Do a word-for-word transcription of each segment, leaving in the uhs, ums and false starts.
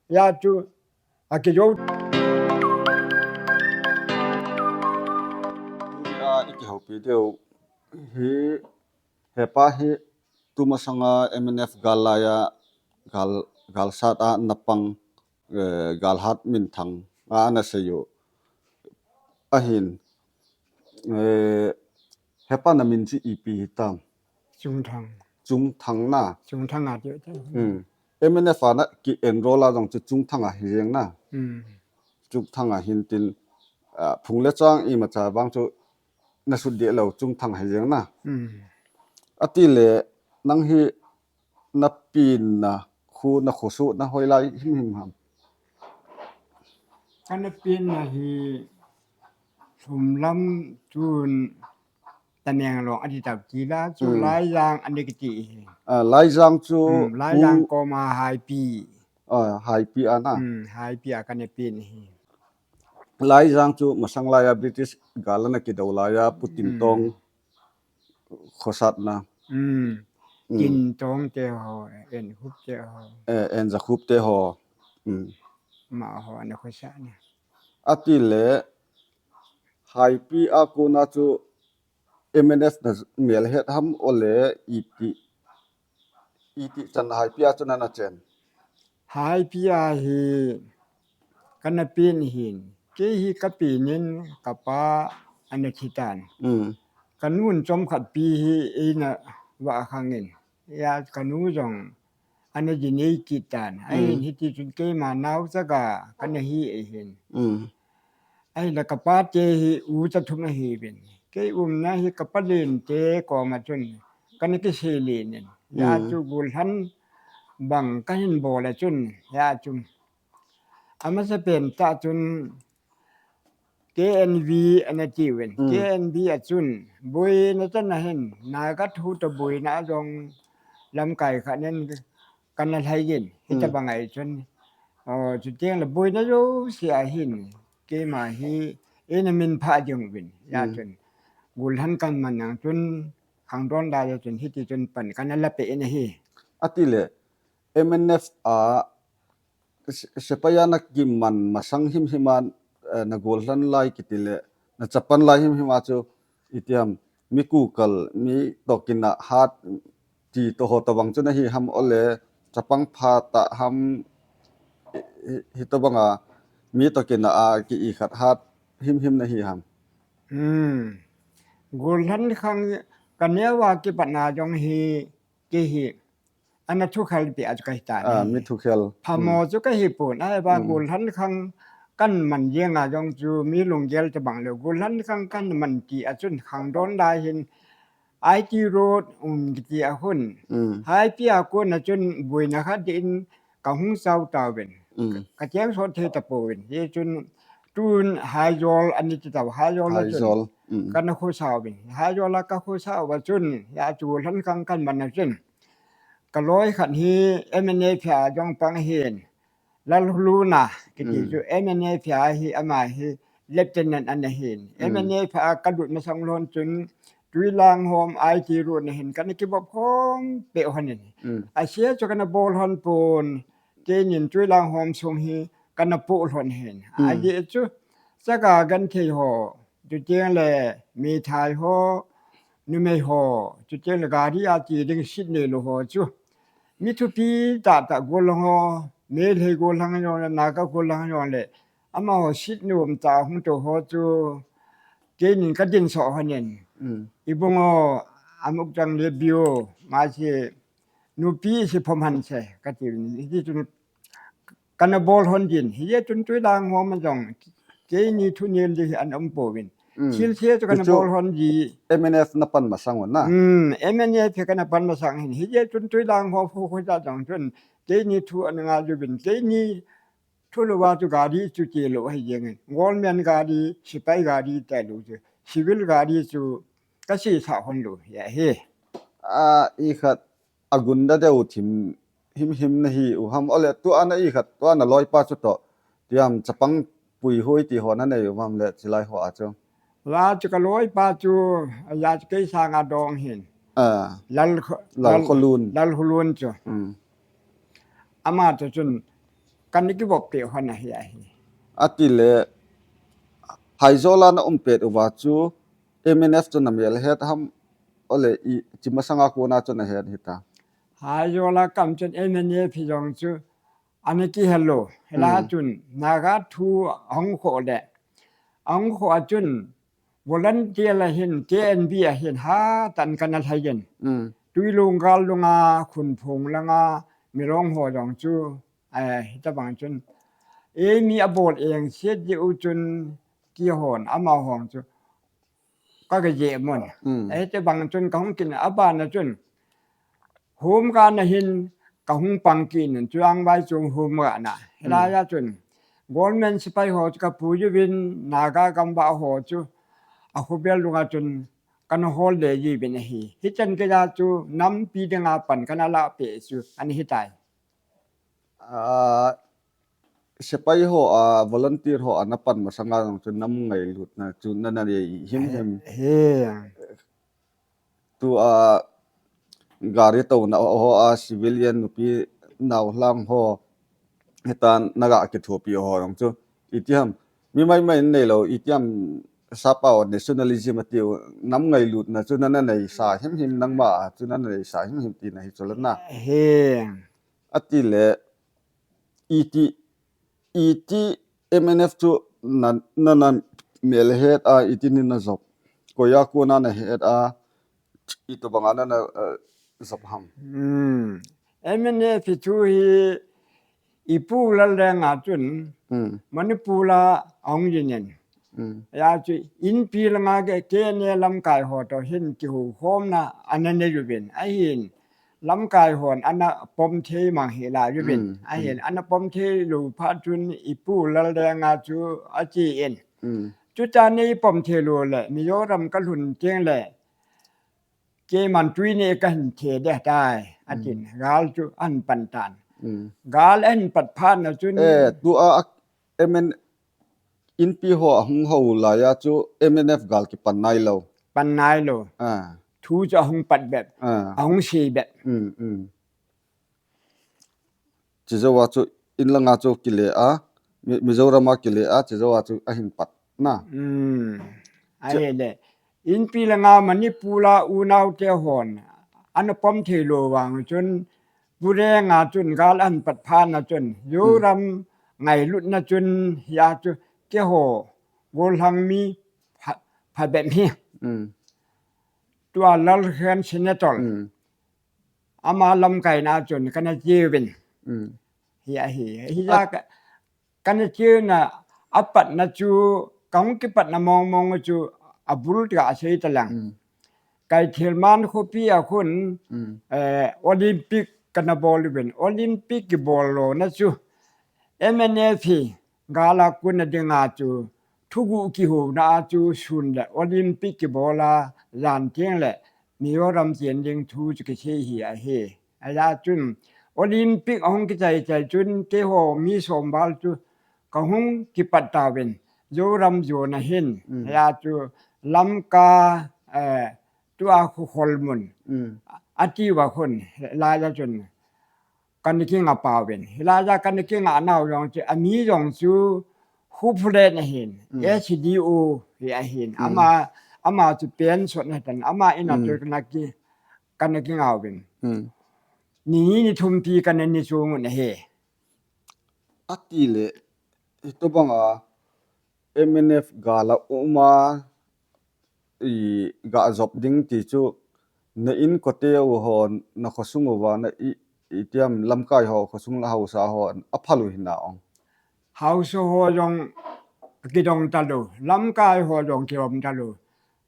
Ya chu, akijo. A, i kihoupi diu hi, hepa hi tumasanga M N F gal laiya, gal, galsat a napang, eh, galhat minthang a ana seiyu. Ahin, eh, hepa na min chu ipi hitam? Chungthang. Chungthang na. Chungthang a tiu te. Hmm. M N F a na ki enroll a jong chu Chungthang a hi jeng na. Hmm. Chungthang a hin tin, ah, phung le chang imacha vang chu na sut deh lou Chungthang a hi jeng na. Hmm. Atile nang hi na penna khu, na khosuhna hoilai himhim ham? Kana penna hi Lhumlam chun Tamenglong ati tau ti la, chu Hmm. Laijang ani kiti hi. Ah, Laijang chu Hmm, Laijang khu koma Haipi. Ah, Haipi a na. Hmm, Haipi a kana pen hi. Laijang chu masang laiya British gal ana kidou laiya Pu Tin Hmm. Tong khosatna. Hmm. Hmm. Tin Tong te ho, En Khup te ho. Eh, En Za Khup te ho. Hmm. Amaho ana khosatna. Atile Haipi a kona chu M N F na melhet ham ole iti, iti chan Haipi a chu nana chen? Haipi a hi kana pen hin. Kei hi ka pen in kapa ana thi tan. Hmm. Kanun chomkhat pi hi eina vah khang in. Ya kanu jong ana jinei kit tan. Ahin Hmm. hiti chun keima naochaga kana hi ahin. Hmm. Ahinla kapa te hi ucha thum ahiuvin. Kei umna hi kapa lente koma chun kana kisei len in. Ya Hmm. chu gollhang bang kahin bol a chun. Ya chu. Amasapen tah chun K N V ana tiuvin. Hmm. K N V a chun boina chan ahin, Naga thu toh boina a jong lamkai khat in kana lhai in. Hita Hmm. bang ahi chun, oh, chuteng le boina jouse ahin, keima hi eina minphah ding uvin. Ya Hmm. chun, gollhang kaman nang chun, khangdon lai a chun, hiti chun pan kana la peh in ahi. Atile, M N F a se-, sepai a na kiman masang himhim a, eh, na gollhang lai kiti le, na chapang lai himhim a chu, itiam, mi kukal, mi toh kinah hat, ti toh ho tobang chu nahi ham ole, chapang pha tah ham, hi, hi tobang a, mi toh kinah a ki-i khat hat himhim nahi ham? Hmm. Gollhang khang ka neo a kipat na jong hi, kei hi, ana thukhel pi a chu kahi ta Ah, ni. Mi thukhel. Phamo Hmm. chu kahi pon, ahivang Hmm. gollhang khang kaman jeng a jong chu mi lunggel tobang le, gollhang khang kaman ti a chun khangdon lai hin I T road um kiti a hun. Hmm. Haipi a kona chun boina khat in kahung sao tauvin. Hmm. Ka, ka cheng sot thei tapouvin. Hichun tun Haijol ani ti tau, Haijol a chun Haijol. Hmm. Kana khosah uvin. Haijol a ka khosah uva chun, ya chu gollhang khang kaman a chun. Ka loi khat hi M N F a jong pang ahin. Lalhulun a, kiti Hmm. chu M N F a hi ama hi lieutenant ana hin. Hmm. M N F a ka lut masang lhon chun, Tuilang hom I T road na hin, kana kivop khom peh lhon in. Hmm. Asia chu kana bol lhon pon, keinin Tuilang hom sung hi kana poh lhon hin. Hmm. Ajeh chu, chaga genthei ho, chuteng le mithai ho, numei ho, chuteng le gari a che ding seat neilou ho chu. Mi thupi tah tah gollhang ho, Meitei gollhang jong le, Naga gollhang jong le, amaho seat nom tah hung toh ho chu, keinin ka dinsoh lhon in. Mm. Ibung o, amuk chang le bio, masi, nupi si phom han se, kati uvin. Hiti chun kana bol lhon din. Hijeh chun Tuilang hom a jong, keini thunel di hi ana um pouvin. Mm. Thil se chu kana Hichu bol lhon di. M N F na pan masang u na? Mm, M N F hi kana pan masang hin. Hijeh chun Tuilang ho phu khu ja jong chun, keini thu ana ngai uvin. Keini thulou va chu gari chu chelou ahi jeng in. Government gari, sepai gari chelou chu. Civil gari chu ka sesah lhon lou ahi. A, i khat a gunda deu thim himhim nahi u ham, ole tua na i khat, tua na loipa chu toh, tiam chapang puihoi ti ho nanei u ham le chilai ho a chu. La chu ka loipa chu, a ya chu kei sanga dong hin. A. Lal kho-, Lal Lal, Kholun. Lal Kholun chu. Mm. Ama chu chun, kana kivop peh hon ahi ahi. Atile, Haizawl a na um pet uva chu M N F chu na mel het ham, ole i, chi masanga kona chu na het hita. Haizawl a ka um chun M N F hi jong chu ana kihe lou. Hila Hmm. chun Naga thu ahung khoh le. Ahung khoh a chun volunteer a hin K N B a hin hatah in kana lhai in. Hmm. Twilung Gallung a, Khunphung lang a, Milong ho jong chu, eh, hitabang chun. Eimi abol eng set jeh u chun keihon, amahon chu ka, ka jeh mun. Hmm. Eh, hitabang chun kahung kin a, abana chun Home Guard na hin kahung pang kit in, Chiang Mai Chong Home Guard na. Hila Hmm. a chun government sepai ho chu ka pui uvin, Naga gam bah ho chu akhovel lung a chun kana hol le jiuvin ahi. Hichan geiya chu nampi dinga pan kana lah peh chu ana hitai. Ah, sepai ho, ah, volunteer ho ana pan masanga jong chu nam ngailutna chu nana nei himhim. He. Tua gari touna ho a civilian nupi naolhang ho, hita naga kithopi ho jong chu, itiham, mi maimai in neilou, itiham sapa ho nationalism atiu, nam ngailutna chu nana neisa himhim, nangma a chu nana neisa himhim tina hi chu la na. He. Atile, iti, iti M N F chu na, nana mel het a, iti ni na jop. Koiya kona na het a, itobanga nana, eh, jop ham. Hmm. M N F chu hi ipu Lalrenga chun Hmm. Manipur a ahung jin in. Hmm. Hia chu Inpi langa K N A lamkai ho toh hin kihoukhomna ana nei uvin. Ahin lamkai hon ana pom thei mang hila uvin. Hmm. Ahin Hmm. ana pom thei lou phat chun ipu Lalrenga chu ache in. Hmm. Chuti nei pom thei lou le, Mizoram ka lhun teng le, keiman tui neh kahin the ding tai, atin. Hmm. Gal chu ahin pan tan. Hmm. Gal ahin pat phat na chun Eh, tua a M N, Inpi ho ahung hou laiya chu M N F gal kipan nailou. Pan nailou. Ah. Thu chu ahung pat bep. Ah. Ahung sei bep. Hmm, hmm. Chujouva chu inlanga chu kile a, Mi-, Mizoram a kile a, chujouva chu ahin pat na. Hmm. Chu Ahile, Inpi langa Manipur a unaote hon ana pom thei lou vang chun, Pu Renga chun gal ahin pat phat na chun, Hmm. Zoram ngailutna chun hia chu keiho gollhang mi pha, phabep hi. Hmm. Tua Lalkhen Senator. Hmm. Ama lamkaina chun kana che uvin. Hmm. Hi ahi. Hija A- ka, kana chena apatna chu, kahung kipatna mong mong chu abul tia asei talang. Hmm. Kaithel man khopi a khun, Hmm. eh, Olympic kana bol uvin. Olympic kibol louna chu M N F hi gal a kona dinga chu thuguh kihouna a chu sun le Olympic kibol a jan teng le Mizoram chen ding thu chu kisei hi ahi. Hia chun Olympic ahung kichai chai chun keiho mi som val chu kahung kipat tauvin Zoram zona hin. Hmm. Hia chu Lamka, eh, tua Khokhol mun. Hmm. Ati uva khun, laiya chun kana kinga pauvin. Hilaiya kana kinga nau jong chu, ami jong chu Huphulen ahin, Hmm. S D O hi ahin. Hmm. Ama, ama chu pension atan, ama in a Hmm. chu kana ki, kana kinga uvin. Hmm. Ni ni ni thum pi kana ni chung un ahi. Atile, hitobanga M N F gal a um a, i ga jop ding ti chu, na inkote u ho, na khosung uva, na i, itiham lamkai ho, khosung la haosa ho, aphal u hina ong. Haosa ho jong kidong talou, lamkai ho jong kium talou.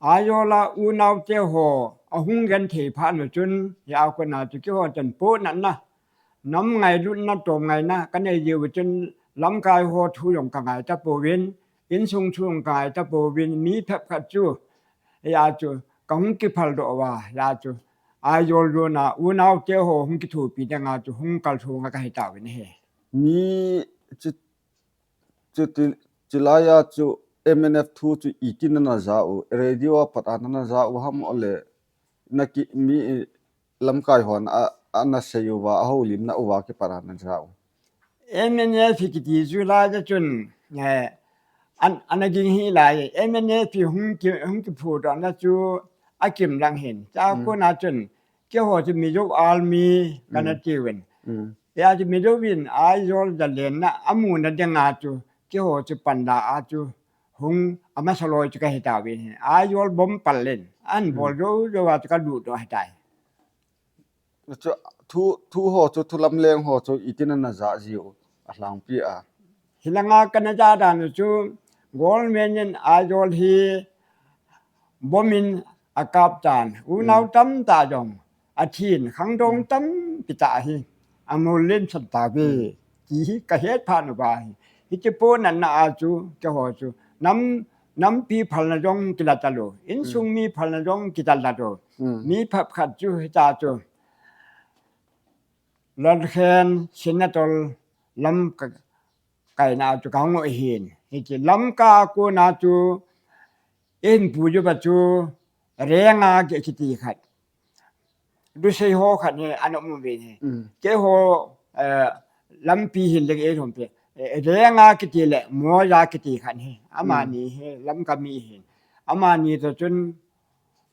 Aizawl a unaote ho, ahung genthei phat na chun, hia kona chu keiho chan pohnatna, nam ngailutna, tom ngaina, kanei jiu chun lamkai ho thu jong kangai tapouvin, insung thu jong kangai tapouvin, mi phabep khat chu, hia chu, kahung kiphal doh uva, hia chu, Aizawl zona unaote ho hung kithopi dinga chu hung kalsong a kahi tauvin ahi. Mi chu, chuti, chulaiya chu M N F thu chu iti nana ja u, radio a pat a nana ja u ham ole, na ki, mi, lamkai hon a, ana sei uva, ahoulimna uva kipat a nana ja u. M N F kiti chu lai a chun, eh, an, ana ging hi lai, M N F hung ki, hung kiphudohna chu akim lang hin. Chua kona chun, keiho chu Mizo Army kana tiuvin. Hia chu Mizo in Aizawl jalenna amuna dinga chu, keiho chu panla a chu, hung amasa loi chu kahi tauvin. Aizawl bomb pal in, an bol jou jou a chu kalut doh ahitai. Chu thu, thu ho chu, thu lamleng ho chu, itin ana ja jiu, alhangpi a. Hilanga kana ja dan chu, government in Aizawl hi bomb in akap tan, unau tamtah jong athin, khangdong tampi tah hi amol len san tauve, ti hi kahet phat uva hi. Hiche pon ana a chu, keiho chu, nam, nampi phalna jong kila talou, insung mi phalna jong kila talou. Mi phabep khat chu hitia chu, Lalkhen, Senatol lam ka, kaina chu kahung u ahin. Hiche Lamka kona chu, eihin puiyu va chu, Renga kiti khat, Lusei ho khat hi ana um uvin hi. Keiho, eh, lampi hin leng eihon pe. Eh, Renga kiti le Moja kiti khat hi. Amani hi Lamka mi hin. Amani toh chun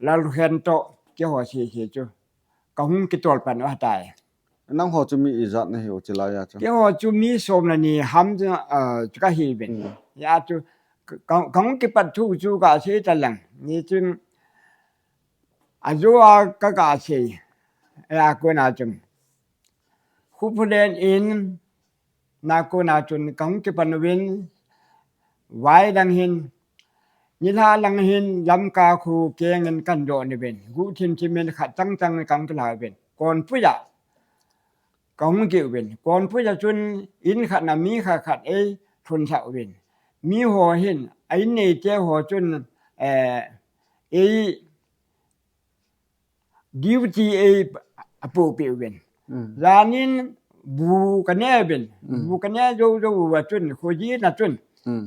Lalkhen toh keiho sese chu kahung kitol pan u ahitai. Nangho chu mi ijat nahiu chulai a chu? Keiho chu mi som le ni ham chu, ah, chu kahiuvin. Hia chu ka, ka, kahung kipat thu chu kasei talang. Ni chun ajo a ka, kasei. Hia kona chun, Khuphulen in, na kona chun kahung kipan uvin, vai lang hin, nilhah lang hin, Lamka kho kengin kahin doh uvin, guhthim thim in khat chang chang kahung kila uvin, Konpui a kahung geh uvin, Konpui a chun in khat na mi khat khat eilhunsah uvin, miho hin, a in neite ho chun, eh, ei duty ei apohpeh uvin. Janin bu kaneh uvin. Bu kaneh jou jou uva chun, khoji na chun,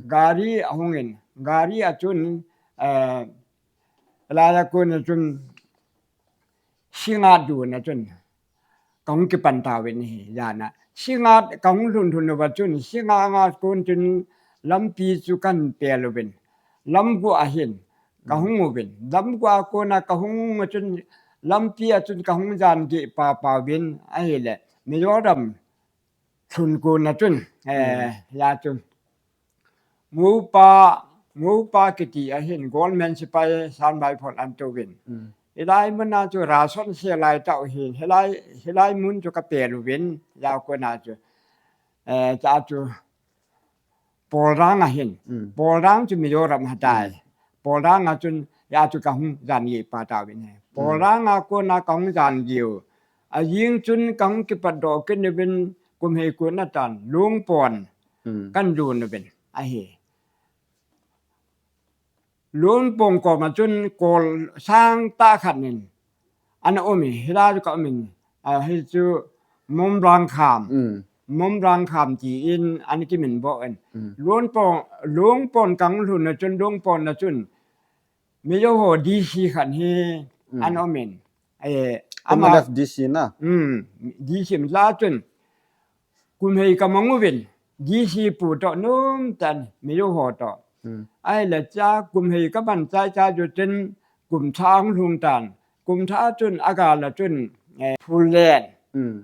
gari ahungin, gari a chun, eh, laiya kona chun, Singngat dona chun kahung kipan tauvin hi, jana. Singngat kahung lhun lhun uva chun, Singngat a kon chun lampi chu kahin pel uvin. Lamguh a hin kahung uvin. Lamguh a kona kahung a chun, lampi a chun kahung jan geh papa uvin ahile, Mizoram lhun kona chun, eh, hia chun, Mopa, Mopa kiti a hin, government sepai sanbai phot ana tou uvin. Hilai mun a chu ration se lai tah u hin, hilai, hilai mun chu kapel uvin, hia kona chu, eh, chua chu, Polrang a hin. Polrang chu Mizoram ahitai. Polrang a chun, hia chu kahung jan geh pa tauvin hi. Polrang a kona kahung jan geh u. Ajing chun kahung kipat doh kit uvin, kum hei kon atan, Lungpon kahin lut uvin ahi. Lungpon koma chun kol sangtah khat in ana um in, hilai chu ka um in, a, hichu Momrangkham. Momrangkham tin ana kiminvo in. Lungpon, Lungpon kahung lhun a chun, Lungpon a chun, Mizo ho D C khat hi ana um in. Eh, ama M N F D C na? Hmm, D C um la chun. Kum hei kamang uvin. D C pu toh nomtah in Mizo ho toh. Ahile chua kum hei kaman chai chai jou chun kum thah ahung lhung tan. Kum thah chun agal a chun, eh, Phullen.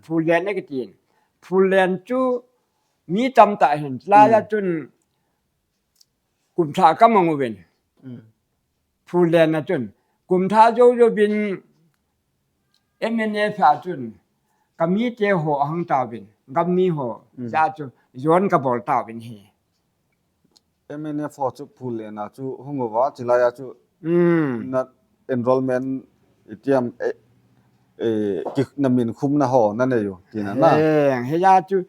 Phullen akitin. Phullen chu mi tamtah hin. Laiya chun kum thah kamang uvin. Phullen a chun. Kum thah jou jou vin M N F a chun. Kamite ho ahung tauvin. Gammi ho. Chua chu jon kabol tauvin hi. M N F ho chu Phullen a chu hung uva, chulai a chu na enrollment itiam, eh, eh, ki, na min khumna ho nanei u, tina na. Eh, hia chu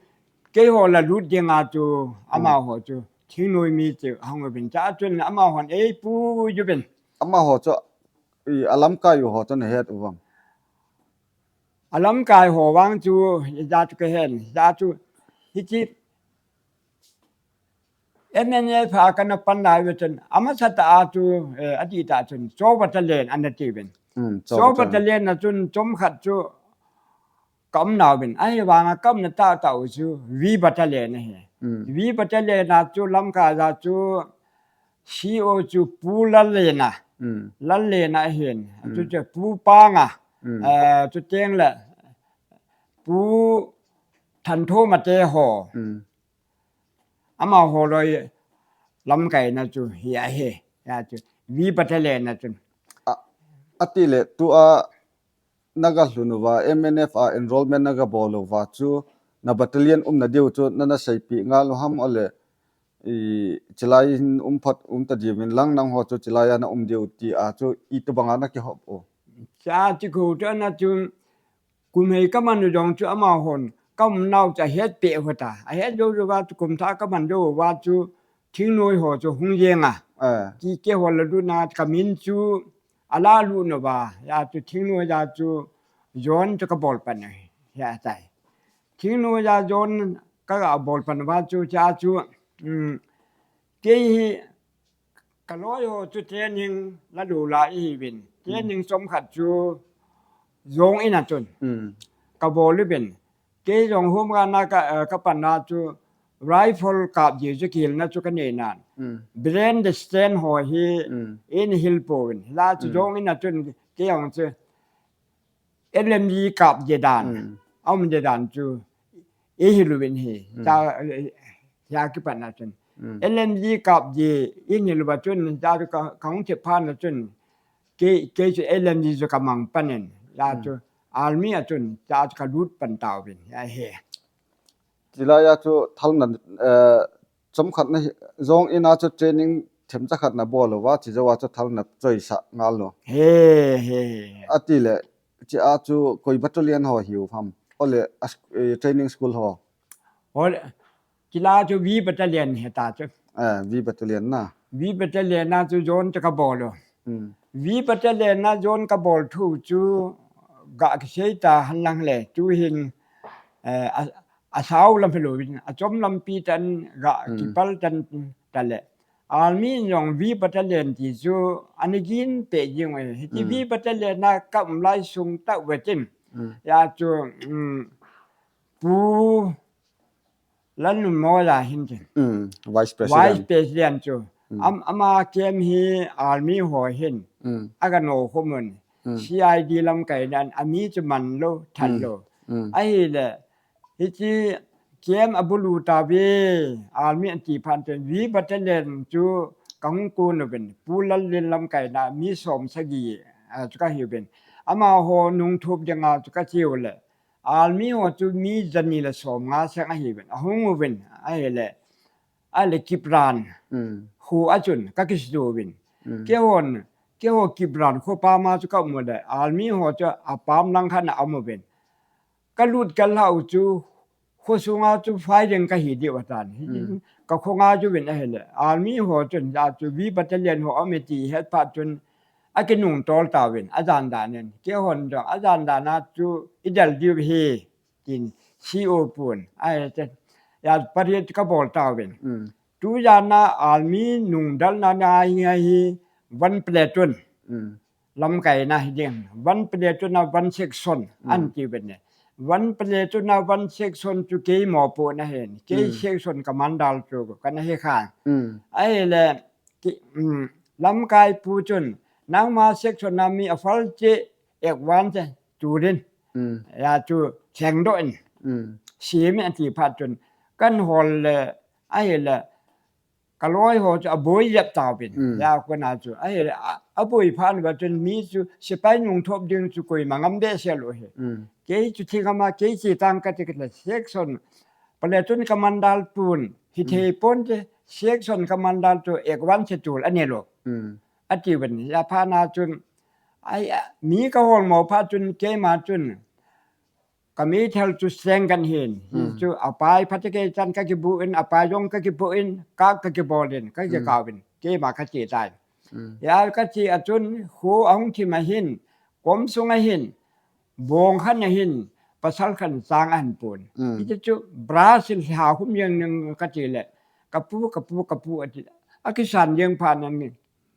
keiho la lut dinga chu amaho chu. Thingnoi mi chu ahung uvin chua chun amahon eipui uvin. Amaho chu, i, alamkai u ho chu nahet uvem? Alamkai ho vang chu, hia chu kahen, hia chu, hiche, M N F a kana pan lai uva chun, amasatah a chu, eh, adih tah chun, Cho Battalion ana tiuvin. Cho Battalion a chun, chomkhat chu, ka um nauvin. Ahivanga ka umna tahtah u chu V Battalion ahi. Mm. V Battalion a chu lamkai a chu C O chu Pu Lallena. Mm. Lallena ahin. Mm. Chu chu Pu Panga. Mm. Eh, chuteng le Pu Thantho Mate ho. Mm. Amaho loi lamkaina chu hi ahi. Hia chu V Battalion a chun. A, atile tua na ga lhun uva, M N F a enrollment na ga bol uva chu, na battalion umna diu chu na na seipeh ngal u ham, ole, i, chilai hin um phat um ta diuvin lang nangho chu chilai a na um diu ti a chu itobang a na kihop u? Cha chi khu chu na chu kum hei ka man u jong chu amahon ka umnau chu ahetpeh u ta. Ahet jou jou uva chu kum thah ka man jou uva chu thingnoi ho chu hung jeng a. Eh. Ki keiho la lut na ka min chu ala lut nauva, hia chu thingnoi a chu zone chu ka bol pan ahi, hia tai. Thingnoi a zone ka ga bol pan uva chu, cha chu, um, kei hi ka loi ho chu training la lou la ihiuvin. Mm. Training chomkhat chu zong in a chun. Mm. Ka bol uvin. Kei jong home guard na ka, eh, ka pan a chu rifle kap ji chu kihilna chu ka nei nan. Mm. Brand stand ho hi Mm. in hil pouvin. La chu Mm. zong in a chun kei jong chu L M G kap ji dan. Mm. A um ji dan chu i hil uvin hi. Mm. Cha, eh, hia kipan a chun. Mm. L M G kap ji in hil uva chun, cha chu ka, ka hung thep phat na chun, kei, kei chu L M G chu ka mang pan in. Hia Mm. chu army a chun, cha chu ka lut pan tauvin. Hia hi. Chilai a chu thalna, eh, chomkhat na hi, zong in a chu training themcha khat na bol uva, chi jou a chu thalna choisah ngal u. He, he, he. Atile, chi a chu koi battalion ho hiu ham? Ole, a s-, eh, training school ho. Ole, chila chu V Battalion hi ta chu. Eh, V Battalion na. V Battalion na chu zone chu ka bol u. Hmm. V Battalion na zone ka bol thu chu ga kisei ta hen lang le. Chu hin, eh, a, a sao lam hi louvin, a chom lampi tan ga Hmm. kipal tan ta le. Army in jong V Battalion ti chu ana gin peh jing u ahi. Hiche Hmm. V Battalion na ka um lai sung tah uva chun. Hmm. Hia chu, um, Pu Lalnunmawia hin chun. Hmm. Vice President. Vice President chu. Hmm. Am-, ama camp hi army ho hin. Hmm. Aga nokhum un. Hmm. C I D lamkai nan ami chu man lou, than Hmm. lou. Hmm. Ahile, hiche camp abulu tauve, army ati phat chun, V Battalion chu ka hung kun uvin, Pu Lallena lamkaina mi som sagi, ah, chu ka hiuvin. Amaho nungthup dinga chu ka che u le, army ho chu mi jani le som nga sang ahiuvin, ahung uvin, ahile, ahile Kipran, Hmm. khu a chun ka kisutu uvin. Hmm. Keihon, keiho Kipran kho pam a chu ka um u le, army ho chu apam lang khat na um uvin. Ka lut ka lhah u chu, kho sunga chu firing ka hi diu atan. Hmm. Ka khongai uvin ahile. Army ho chun, hia chu V Battalion ho um e ti het phat chun, akinungtol tauvin, ajan dan in. Keihon jong, ajan dan a chu i del diu ahi, tin C O pun. Ahile, hia parade ka bol tauvin. Hmm. Tujan a army nungdalna na hi, hi, one platoon. Hmm. Lamkaina hi ding. One platoon a one section Hmm. an ti uvin ne. One platoon a one section chu kei mopo na hin. Kei Hmm. section commander chu ka na hi khan. Hmm. Ahile, ki, um, lamkai pu chun, nangma section a mi aphal cheh ek wan che turin. Hmm. Hia chu thengdoh in. Hmm. Simi ati phat chun, kan hol le, ahile, ka loi ho chu aboi jep tauvin. Hmm. Hia kona chu, ahile, a, aboi phat uva chun mi chu, sepai nungthop ding chu koima ngam behseh lou ahi. Hmm. Kei chu thingam a, kei che tang kati kit le, section, platoon commander pun, hithei Hmm. ponte, section commander chu ek wan che tul anei lou. Hmm. Ati uvin, hia phat na chun, ai, a, mi ka holmo phat chun, keima chun, ka meithal chu seng kan hin. Hi Hmm. chu apai phatecha chan ka kibu in, apai jong ka kibu in, ka, ka kibol in, ka Hmm. kikau in, keima ka che tai. Hmm. Hia ka che a chun, khu ahung thim a hin, kom sung a hin, bong khat a hin, pasal khat chang ahin pon. Hmm. Hiche chu, Brazil ha hum jeng ning ka che le, ka pu, ka pu, ka pu ati, akisan jeng phat nan ni,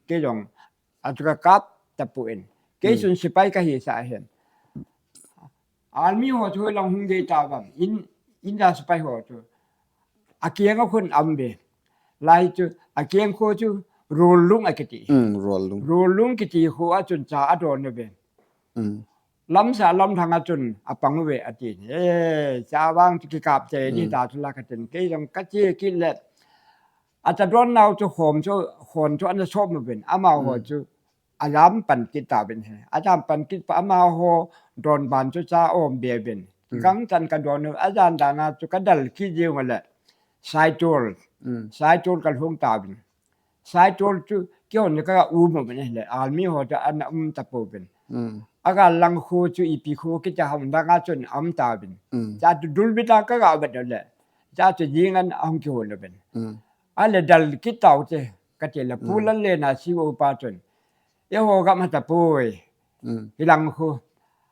kei jong, a chu ka kap tapon. Kei Hmm. chun sepai ka hisah hin. Army ho chu lang hung gei ta bang. In, in da sipai ho chu. A kiang a khun am ve. Lai chu, a kiang kho chu, Ruollung a kiti. Hmm, Ruollung. Ruollung kiti kho a chun cha a don ve. Hmm. Lamsa lam thang a chun a pang ve a ti. Eh, cha vang chu kikap che ni ta chu la ka tin. Kei jong ka che kit le. A cha don nau chu khom chu, khon chu an sop mu ben. Ama ho chu, a jam pan kit ta ben he. A jam pan kit pa ama ho don ban chu cha om be ben. Gang chan ka don a jan dan a chu ka dal kit jing le. Saitol. Saitol ka lhung ta ben. Saitol chu kihon ka u mo ben le. Army ho chu an um ta po ben. A ga lang khu chu ipi khu kiti ham dang a chun am ta ben. Cha chu dul bit a ka ga vet le. Cha chu jing an hung kihon ben. A le dal kit tau te, ka ti le, Pu Lallen a si u pa chun. E ho gam ha ta poi. Hi lang khu.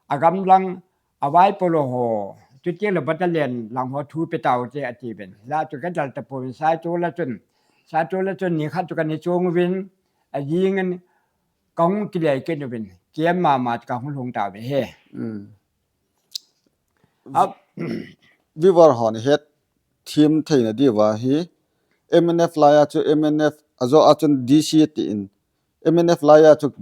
A gam lang, a vai polo ho. Chu ti le battalion lang ho thu pe tau te a ti ben. La chu ka dal ta poi Saitol a chun. Saitol a chun ni khat chu ka ni chung vin. A jing an ka hung ki le ke nu vin. Kiem ma ma ka hung lhung ta ve he. Ap. Viewer hon het thim theina diuva hi M N F lai a chu M N F a jo a chun D C ti in M N F lai a chu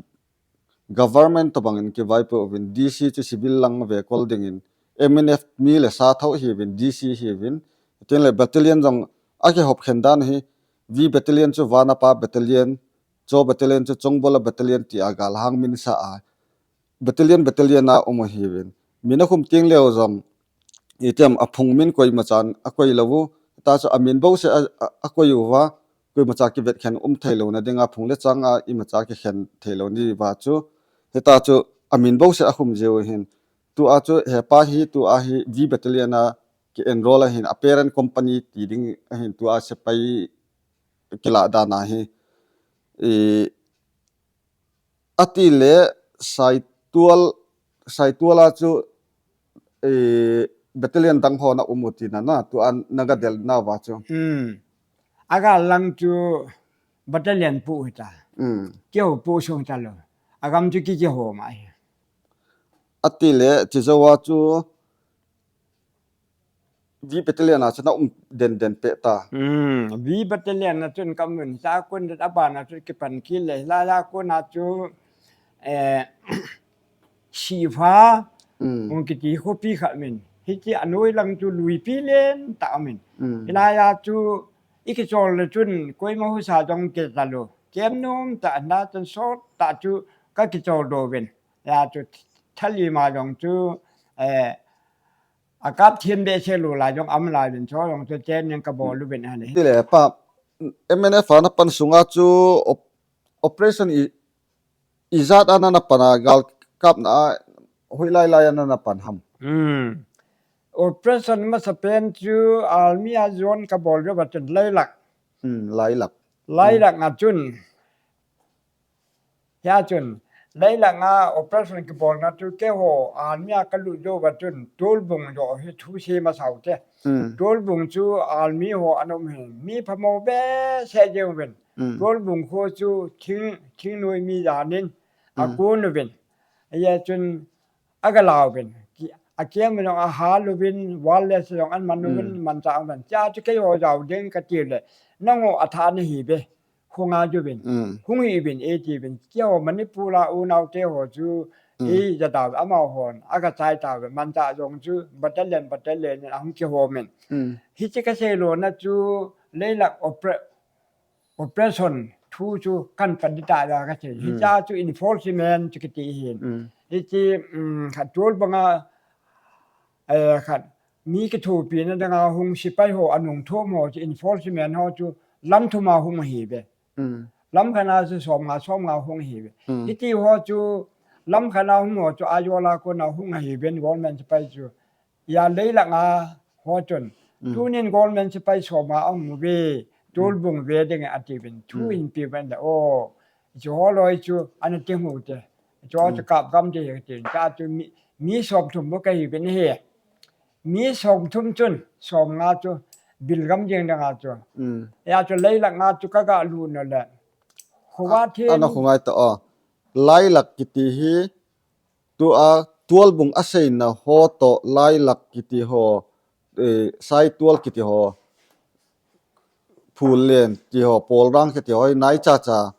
government to bangin kivaipo uvin D C chu civil lang ve kol dingin M N F mi le sa tho hi uvin D C hi uvin tin le battalion jong a kihop khen dan hi V battalion chu Vanapa battalion Cho battalion chu Chongbola battalion ti a galhang min sa a. Battalion, battalion a um ahi uvin. Min a khum ting leu jong, itiam a phung min koima chan a koi lou u. Ta chu a min bo se a, a, a koi uva. Koima cha kivet khen um thei lou na ding a phung le chang a ima cha kikhen thei lou ni va chu. Hita chu a min bo se a khum jeu hin. Tu a chu he pa hi, tu a hi V battalion a ki enroll ahin a parent company ti ding ahin tu a sepai kila dan a hi. I, ati le Saitual, Saitual a chu, i, battalion dang ho na um u ti na na, tu a na ga del na va chu. Hmm. A ga lang chu battalion pu hi ta. Hmm. Keu pu sung ta lo. A gam chu ki ki ho ma hi. Ati le, ti zo a chu, V battalion a chun a um den den pe ta. Hmm, V battalion a chun ka mun sa kun a ban a chun kipan kile la la kun a chu, eh, Sifa, hmm, ung kiti khopi kha min. Hiti a noi lang chu Luipi len ta min. Hmm. Hilai a chu i kichol le chun koima husa jong ke ta lo. Kem nom ta na chun sot ta chu ka kichol do vin. Ya chu thali ma jong chu, eh, a kap thim be se lu la jong am la vin cho jong chu chen ning ka bol lu vin ani. Ti le pa, M N F a na pan sunga chu op-, operation i, i jat a na na pan a gal kap na a hoi lai lai a na na pan ham. Hmm. Operation masa pen chu army a jon ka bol jo ba chun Lailak. Hmm, Lailak. Lailak a chun. Hia chun, Lailak a operation kibolna chu keiho, army a ka lut jou va chun, Tolbung jo hi thu se masa u te. Hmm. Tolbung chu army ho an um hi, mi phamo behseh jeng uvin. Hmm. Tolbung kho chu thing, thingnoi mi janin, a, hmm, kon uvin. Hia chun, a ga lau vin. Ki, a kiam vin jong a hal uvin, wall le se jong an man uvin, hmm, man cha uvin. Cha chu keiho jau ding ka ti le. Nangho a tha na hi ve. Hung a ju vin. Hmm. Hung hi vin, e ti vin. Keiho Manipur a unau te ho chu, hmm, e ja ta ve, amau hon. A ga chai ta ve. Man cha jong chu, battalion, battalion, a hung kihom in. Hmm. Hiche ka sei lona chu, Lailak opera-, operation thu chu kan pan di ta ya ka che. Hmm. Hicha chu enforcement chu kiti hin. Hmm. Hiche, um, khat Tolbung a, eh, khat mi kithopi na dang a hung sipai ho anung thom ho chu enforcement ho chu lam thum a hung hi ve. Hmm. Lam khat a chu som nga, som nga hung hi ve. Hmm. Hiti ho chu lam khat a hung ho chu a yola kona hung hi ve government sipai chu. Ya Lailak a ho chun. Mm. Tunin government sipai som a hung ve, Tolbung ve ding a ti vin. Thu, mm, in pi vin da. O, chu ho loi chu, ana ti mu te. Chu, mm, chu kap gam te hi tin. Cha chu mi, mi som thum bu ka hi vin hi. Mi som thum chun, som nga chu, bil gam ding dang a chu. Mm. Ya chu Lailak a chu ka ga lu no le. Khuwa, a, thi ana khu ngai ta o. Lailak kiti hi, tu a Tualbung aseina ho toh Lailak kiti ho, eh, Saitual kiti ho, Phullen kiti ho, Polrang kiti ho, naicha cha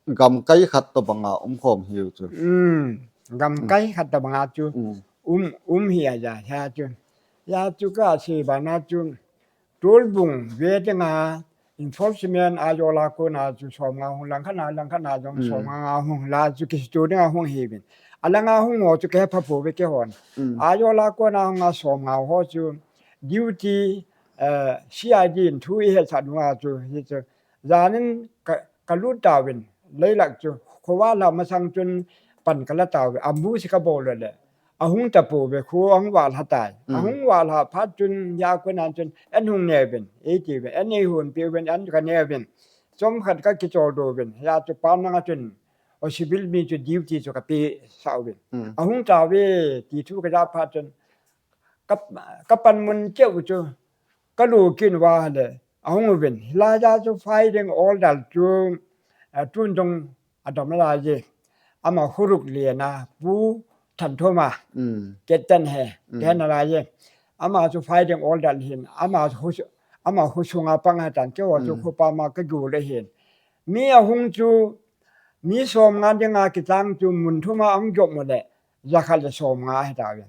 gamkai khat tobanga umkhom hiu chu. Hmm, gamkai khat tobanga chu. Hmm. Um, um hi aja, ha chu. Ya chu kasei bana chu. Tualbung ve dinga enforcement a jola kona chu somnga hung, langkhat na, langkhat na jong somnga nga hung la chu kisto dinga hung hiuvin. Alanga hung ho chu kihepha pouve keihon. A jola kona hung a somnga ho chu duty, eh, C I D in thu ihetsah nunga chu hi chu. Janin ka, kalut tauvin, Lailak chu, khovah lha masang chun pan kala tauvin, ambush kabol le. Ahung tapouve, kho ahung vah lha tai. Ahung vah lha phat chun, ya kona chun, an hung neuvin, eitiuvin, an eihonpiuvin, an kaneuvin. Chomkhat kakichol douvin, ya chu pam langa chun, o civil mi chu duty chu kapehsah uvin. Ahung tauve, ti thu kaja phat chun, ka, kapanmun cheh u chu, kalu kit uva le, ahung uvin. Hilai a chu firing order chu, eh, tun jong adam lai e. Ama Huruk lena, Pu Thanthoma, Captain he, kena lai e. Ama chu firing order hin, ama hu, ama husunga pang hatan, keiho chu khopa ma kagel le hin. Mi ahung chu, mi somnga dinga kichang chu mun thuma ahung jop mo le, jakhat le somnga hita ve.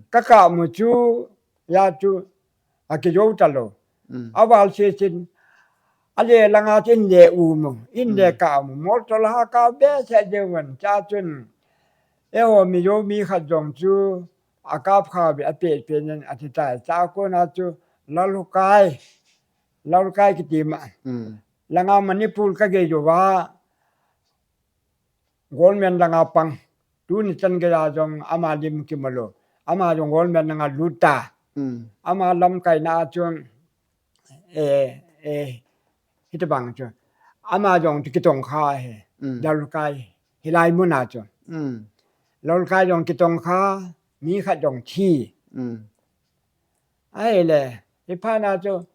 Kakap mo chu, ya chu, akijou talou. Aval sesin, ale langa chu in le u mo, in le kap mo, mol tol ha kap behseh jeng uvin, cha chun. Eiho Mizo mi khat jong chu, akap kha uve, apeh peh nin ati tai. Cha kona chu, Lalhukai, Lalhukai kiti ma. Langa Manipur kagei jouva, Government langa pang. Tuni chan geiya jong ama lim kimu lou. Ama jong government langa lut ta. Ama lamkaina a chun, eh, eh, hitobang chu. Ama jong chu kitongkha ahi. Lalhukai. Hilai muna chu. Lalhukai jong kitongkha, mi khat jong thi. Ahile, hiphat na chu,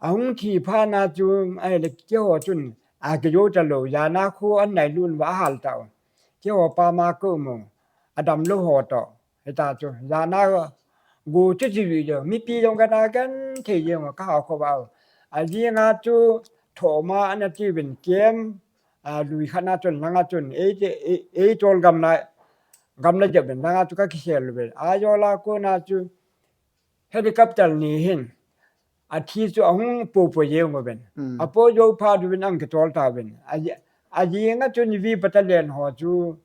ahung thi phat na chu, ahile, keiho chun, akijou talou, jana kho an nailut uva ahal tau. Keiho pam a kaum u, adam lou ho toh, hita chu, jana go chu chi vi jo, mipi jong kana genthei jeng u, kaha khovah u. Ajinga chu, thoma ana tiuvin kem, a, lui khat na chun, langa chun, ei, ei, ei tol gamla, gamla jep uvin, langa chu kakisel uvin. Ajola kona chu, helicopter ni hin, athi chu ahung popo jeng uvin. Apo jou phat uvin ahung kitol tauvin. Aji, ajinga chun V Battalion ho chu,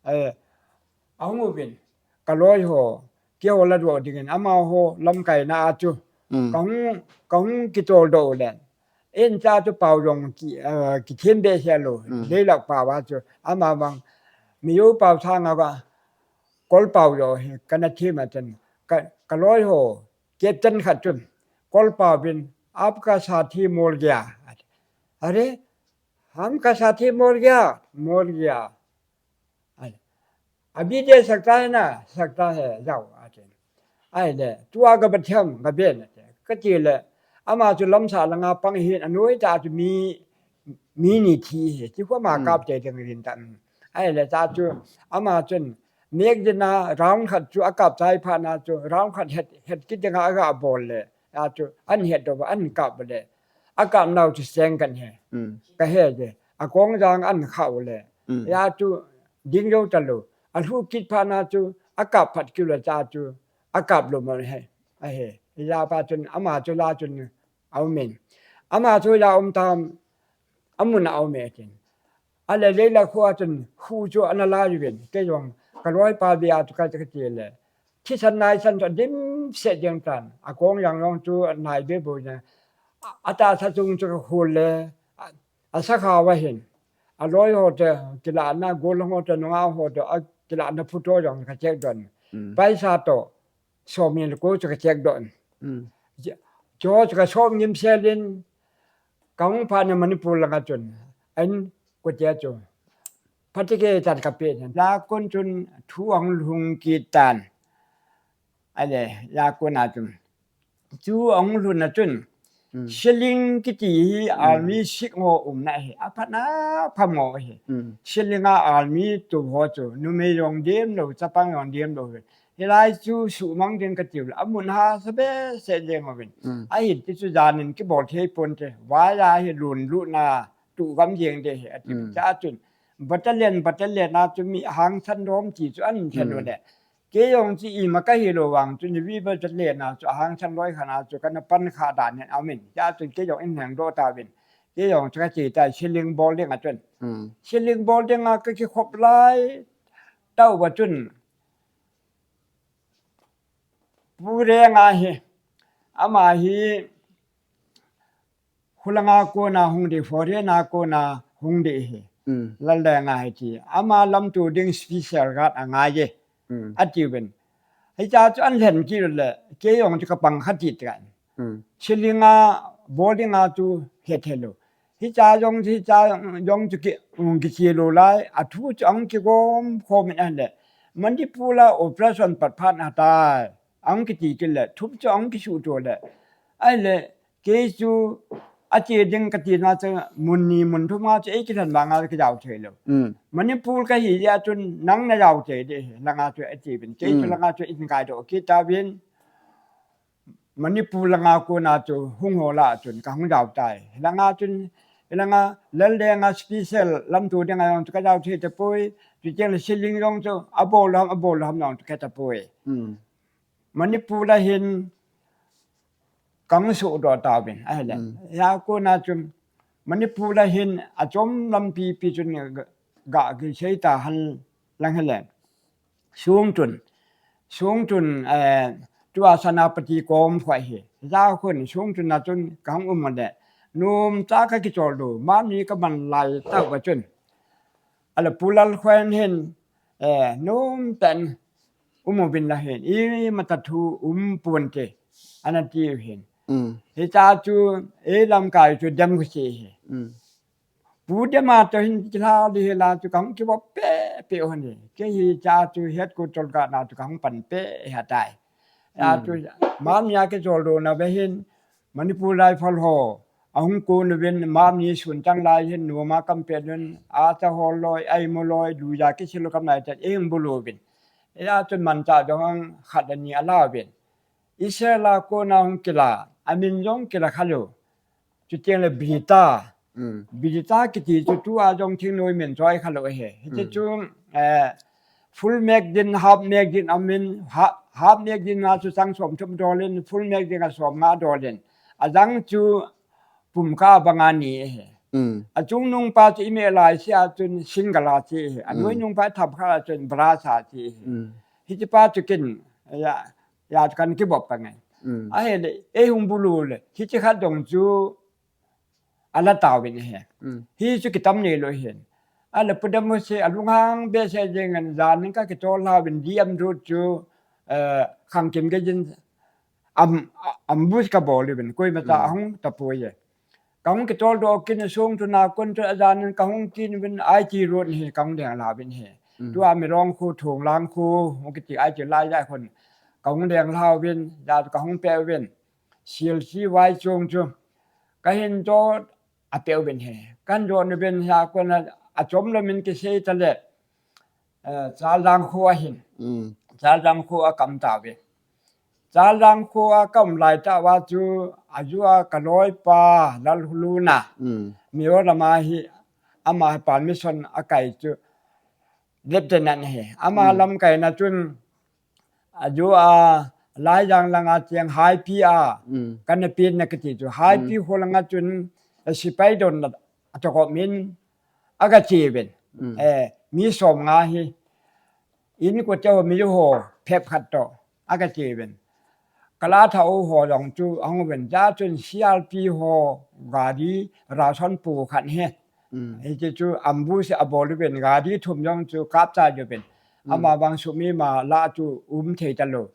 eh, ahung uvin. Kaloi ho, keiho ladoh dingin, amaho lamkaina a chu. Kahung, kahung kitol doh u le. Eicha chu pao jong ki, eh, kithem behseh lou. Leilak pao a chu. Amavang, Mizo pao sanga va, Kol pao jong hi kana them a chun, ka, kaloi ho, Captain khat chun, Kol pao vin, "आपका साथी मर गया।" Are, "हमका साथी मर गया, मर गया।" अरे, "अभी दे सकता है ना?" "सकता है, जाओ।" Ati. Ahile, tua kaba them, kabe na te. Kati le, ama chu lamsah langa pang hin, anoi ta chu mi, mi ni thi hi, chi khu ama kap te ding rin ta. Ahile, ta chu, ama chun, mek dina round khat chu akap chai phat na chu, round khat het, het kit dinga aga bol le, a chu, an het doh, an kap le, akap nau chu seng kan he. Kahe je, akong jang an khau le, ya chu, ding jou talou, alhu kit phat na chu, akap phat kit le cha chu, akap lou mo he, ahe. Hijeh a pa chun, ama chu la chun, aumin. Ama chu la um tam, amun a aume tin. Ale Leilak kho a chun, hu chu ana la uvin. Kei jong, kaloi pa bia chu ka, kati le. Thisan naisan chu dimset jeng tan. Akong jang jong chu nai be bo jeng. A, atahsa chung chu kakhol le. A, asakha uva hin. Aloi ho te, kilahna, gol ho te, nunga ho te, akilahna photo jong ka check doh in. Paisa toh, som ni le ko chu ka check doh in. Chu, chu ka som ngim sel in, kahung phat na Manipur langa chun. An kote chu. Phatecha tan kape in. La kon chun thu ahung lhung kit tan. Ale, la kon a chun. Chu ahung lhun na chun. Siling kiti hi army sik ho umna hi. Aphatna phamo hi. Siling a army tu ho chu. Numei jong dem lo, chapang jong dem lo hi. Hilai chu sumang ding kati u le. Amun ha sa be se jeng uvin. Ahin ti chu janin kibol thei ponte. Vaya hi lun luna tu gam jeng de hi. Ati cha chun. Battalion, battalion a chu mi hangsan dom ti chu an thenu le. Kei jong chu ima kahi lo vang chu ni vi battalion a chu ahangsan loi khat a chu kana pan kha dan hin amin. Cha chun kei jong in heng do ta vin. Kei jong chu kache ta siling bol ding a chun. Siling bol ding a kakikhop lai. Tau va chun. Pu Reng a hi. Ama hi Khulanga kona hung di, foreign a kona hung di hi. Lal Deng a hi ti. Ama lamto ding special guard a ngai e. Ati uvin. Hicha chu an lhen kit le, kei jong chu kapang kha ti tah. Siling a, boarding a chu het helo. Hicha jong, hicha jong chu ki, um, kichi lo lai, athu chu ang kigom khom in ahile. Manipur a operation pat phat na tai. Ang kiti kit le, thup chu ang kisu to le. Ahile, Kei chu ache ding kati na chu mun ni mun thum a chu ei kilhen vang a kijao thei lou. Manipur kahi jeh a chun nang najao thei ding hi, langa chu ati uvin. Kei chu langa chu in kaidoh kit tauvin. Manipur langa kona chu hung ho lah a chun kahung jao tai. Langa chun, langa Lal Deng a special lamto ding a jong chu kajao thei tapoi. Chuteng le siling jong chu abol lou ham, abol lou ham jong chu katapoi. Manipur a hin kahung sohdoh tauvin, ahile. Hia kona chun Manipur a hin achom lampi pi chun ga, ga kisei ta hen lang hile. Songtun, Songtun, eh, tua Senapati kom khoi hi. Hia khun Songtun a chun kahung um le. Nomtah kakichol doh, mani kaman lai tah uva chun. Ahile Pu Lalkhoen hin, eh, nomtah in um uvin la hin, imatah thu um ponte, ana ti u hin. Hicha chu, ei lamkai chu dem khusi hi. Pu Dema toh hin kilha di hi la chu kahung kibol peh peh u hin. Kei hicha chu headquarter kana chu kahung pan peh hi tai. Hia chu, mani a kijol doh na ve hin, Manipur Rifle ho, ahung kon uvin, mani sun chang lai hin, numa kam pet uvin, acha hol loi, aimu loi, luja kisil lou kam lai chan, eihung bulu uvin. Hia chun manchah jong khat le ni ala uvin. Israel a kona hung kila, amin jong kila kha lou. Chuteng le Brita. Brita kiti chu tua jong thingnoi min choi kha lou ahi. Hiche chu, eh, full magazine, half magazine amin, ha-, half magazine a chu chang som thum dol in, full magazine a som nga dol in. Ajang chu pumka banga ni ahi. Achungnung pa chu imeh lai sia chun single a chi ahi. Anoinung pa thapkha a chun brass a chi ahi. Hiche pa chu kin, ya, ya kan kibol pa ngai. Ahile, eihung bulu le, hiche khat jong chu ala tauvin ahi. Hi chu kitam nei lou hin. Ahile Pu Demo se alunghang behseh jeng in jan in kakitol lha uvin D M road chu, eh, khangkim gei jin am-, a-, ambush kabol uvin. Koima cha ahung tapoi e. Kahung kitol doh kit in Songtun a kon chu ajan in kahung kin uvin I T road hi kahung deng lha uvin hi. Tua Milong khu, Thonglang khu, hung kiti I T lai lai khun. Kahung deng lha uvin, ja kahung pe uvin. C L C Y chung chu. Kahin jo apeh uvin hi. Kan jo ni uvin hia kona achom lou min kisei ta le. Eh, Chardang khu ahin. Chardang khu a kam tauve. Chardang khu a kam lai tah uva chu aju a kaloi pa Lalhuluna. Mizoram a hi ama hi permission akai chu. Lieutenant hi. Ama lamkaina chun Aju a, Laijang langa cheng Haipi a, kana pen na kati chu. Haipi kho langa chun, eh, sipai don na, atokop min, aga che uvin. Eh, mi som nga hi, in ko chau mi ho, phep khat to, aga che uvin. Kala tha u ho jong chu, ahung uvin. Ja chun C R P ho, gari, ration pu khat hi. Hiche chu ambush abol uvin, gari thum jong chu kap cha uvin. Ama vang sumima la chu um thei talou.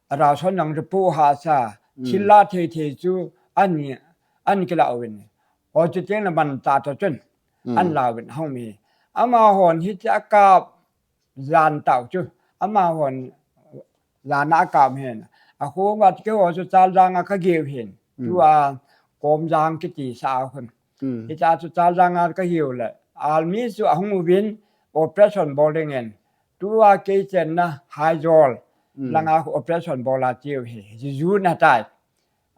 Ration jong chu pu hahsa, thil la thei thei chu an, an kila uvin. Ho chu teng le man ta to chun, an la uvin, hung mi. Amahon hiche akap jan tau chu. Amahon jan a akap hin. Akhong a keiho chu Chardang a kagel hin. Tua Komjang kiti sa a khun. Hmm. Hitia chu Chaljang a ka hiu le. Army chu ahung uvin operation bol dingin. Tua kei chenna Haijol Hmm. langa operation bol a chiu hi. Jiju na tai.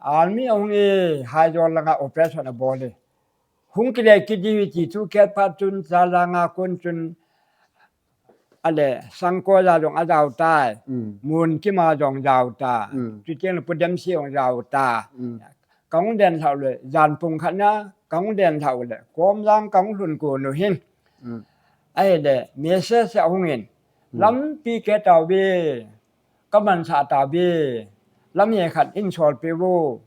Army ahung e Haijol langa operation abol e. Hung kile kidi ti chu kei pa chun Chaljang a kon chun Ale, Sangkoi a jong a jao tai. Mm. Mun Kima jong jao ta. Mm. Chuteng le Pu Demsi jong jao ta. Mm. Ka hung den lhau le, jan pung khat na, ka hung den lhau le, Komjang ka hung lhun gon u hin. Mm. Ahile, message ahung in. Mm. Lampi ke tao ve, ka man sa tao ve, lam he khat in sol pe vo.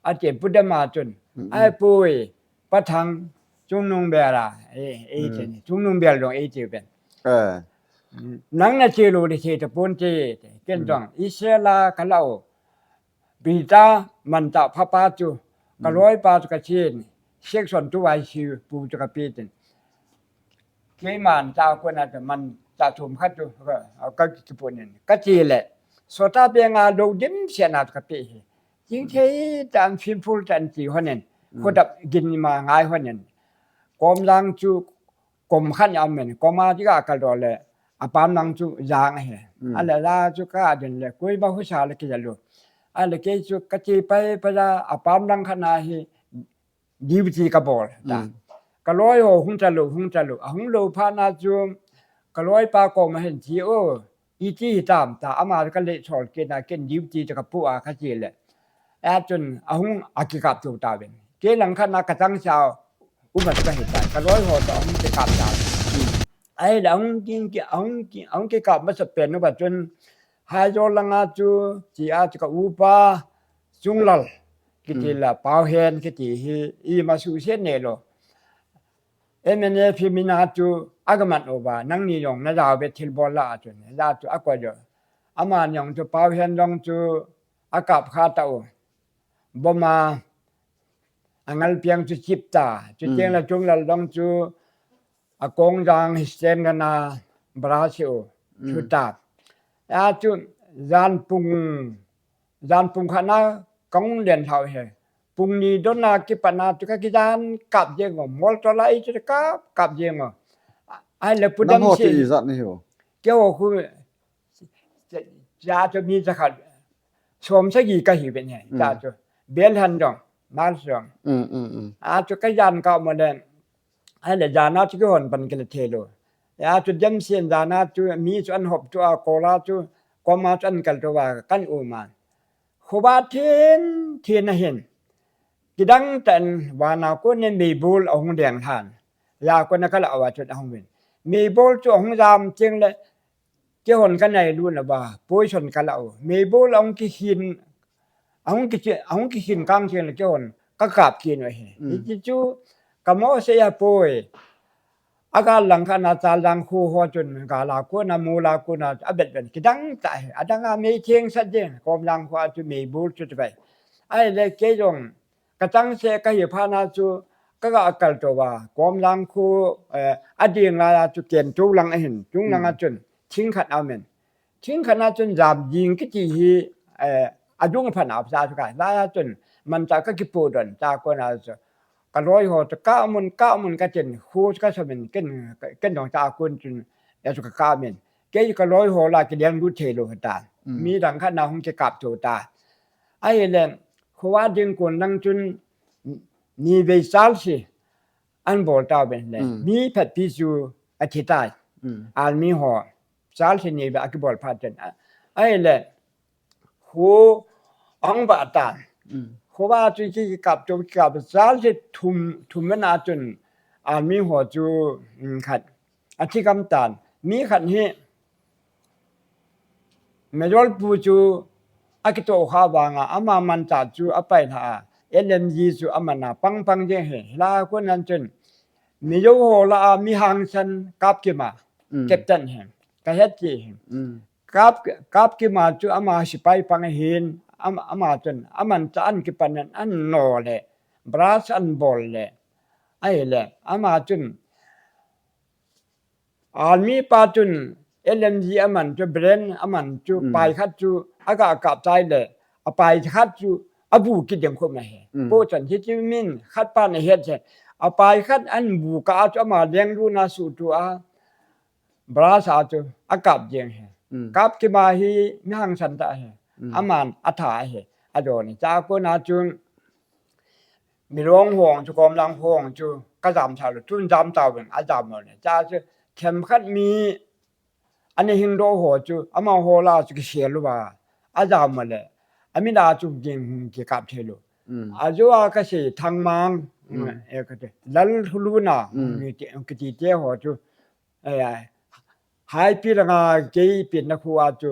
Ati Pu Dem a chun. Mm, mm. Ai pui, Pa Thang, Chungnung Bel a, e, e, Mm. chen, Chungnung Bel jong e ti pen. Eh. Nang na che lou le che tapon te, ken Mm. jong, i sel a ka la u. Bita man ta pha pa chu, ka Mm. loi pa chu ka chen, section two I C U pu chu ka pe ten. Keiman ta kona ta man ta thum khat chu, ka, ka kipu nen. Ka che le, sota pe nga lou dim sia na ka pe hi. Jing thei tan fimful tan ti honen. Mm. Khodap gin ma ngai honen. Komjang chu kom khat ni amen. Koma ti ka kal do le. Apam lang chu jang he. Mm. Ale la chu ka din le. Koi ba husa le ki lu. Ale kei chu ka ti pai pa la apam lang khat na hi. Duty ka bol ta. Mm. Ka loi ho hung ta lou, hung ta lou. A hung lou phat na chu ka loi pa koma hin ti o. Iti hi tam ta, ama ka le chol ke na ken duty ta ka pu a ka ti le. A chun a hung a ki kap tu ta ven. Ke lang khat na ka tang sa u ma ka hi ta. Ka loi ho ta a hung ki kap ta. Ai la hung kin ki, a hung ki, a hung ki kap ma sa pen u ba chun. Haijol langa chu, ti a chu ka u pa, Chunglal. Kiti Mm. la, Pau Hen, kiti hi, i ma su se ne lo. M N F hi mina chu aga man uva, nangni jong na jao ve thil bol la a chun, la chu a ko jo. Ama jong chu Pau Hen jong chu a kap kha ta u. Boma, a ngal piang chu chip ta, chu Mm. tiang la Chunglal jong chu a kong jang hi sten ga na bra si u, chu Mm. ta. A chu jan pung, jan pung khat na kong len thau he. Pung ni don na ki pa na chu ka ki jan kap jeng o, mol to la i chu kap, kap jeng o. Ai le Pu Dem si. Nang ho te i jat ni ho. Ke ho khu, ja chu mi ja khat. Som sa gi ka hi ben he, Mm. ja chu. Bel han jong, mal jong. Mm, mm, mm. A chu ka jan ka mo le. Ai le jan a chu ki hon pan ki le thelo. Ya chu Dem Sien jan a chu mi chu an hop chu a kola chu, koma chu an kal chu va kan u ma. Khuba thin, thin a hin. Kidang tan vana ko ne meibol a hung deng than. Ya ko na kala awa chun a hung vin. Meibol chu a hung jam ching le, ke hon ka nai lu na ba, poison kala u. Meibol a hung ki hin, a hung ki chi, a hung ki hin kang ching le ke hon ka kap ki no he. Mm. Iti chu ka mo se ya poi. A gal lang kha na chal lang khu ho chun, gal a khu na mu la khu na, a bet ben kidang ta he. A dang a mei theng sa ding, kom lang khu a chu meibol chu te bai. Ai le ke jong, ka chang se ka hi pha na chu, ka ga kal to va, kom lang khu, eh, a ding la chu ken tu lang a hin, chung lang a Mm. chun, thing khat a men. Thing khat na chun jam jing kiti hi, eh, a dung pha na sa chu ka, la ya chun, man ta ka ki pu don, ta ko na chu. Ka loi ho chu ka mun, ka mun ka chen, khu ka sa men, ken, ken dong ta kun chun, ya chu ka ka men. Ke ka loi ho la ki liang du the lo ta. Mm. Mi dang khat na hung ki kap to ta. Ai le, khuwa ding kun lang chun, ni vei sal si, an bol ta ben le. Mm. Mi phat pi chu a thi tai. Mm. Army ho, sal si ni vei a ki bol phat chen. Ai le, khu ang ba ta. Mm. Khuwa chu ki, ki kap chu ki kap sal si thum, thum na chun army ho chu, mm, khat. A thi kam tan. Mi khat hi Major pu chu a ki to kha vang a, ama man ta chu a pai na a. L M G chu a man a pang pang je he. La ko nan chun. Mi yo ho la a mi hang san kap ki ma. Mm. Captain he. Ka het ki he. Mm. Kap, kap ki ma chu ama sipai pang hin, am-, ama chun, aman cha an ki pan an, an no le, brush an bol le, ai le, ama chun, army pa chun, L M G aman chu, brand aman chu, Mm. pai khat chu, aga kap chai le, a pai khat chu, abu kiding khop na he. Mm. Pochan hiche min khat pa na het he. Apai khat an bu ka chu ama leng lu na su tu a. Bra sa chu akap ding he. Mm. Kap kima hi mi hangsan ta he. Mm. Aman atha he. Ajo ni cha ko na chu mi long hong chu kom lang hong chu ka jam sa lu tun jam ta veng a jam lo ne. Cha chu khem khat mi Ani hing do ho chu, ama ho la chu kisel uva. Ajam le. Ami la chu ging kikap thei lou. Mm. Ajo a kasei Thangmang. Mm. Eh, kati. Lal Huluna. Mm. Kiti, kiti te ho chu. Eh, hai pi la nga kei pi na khu a chu.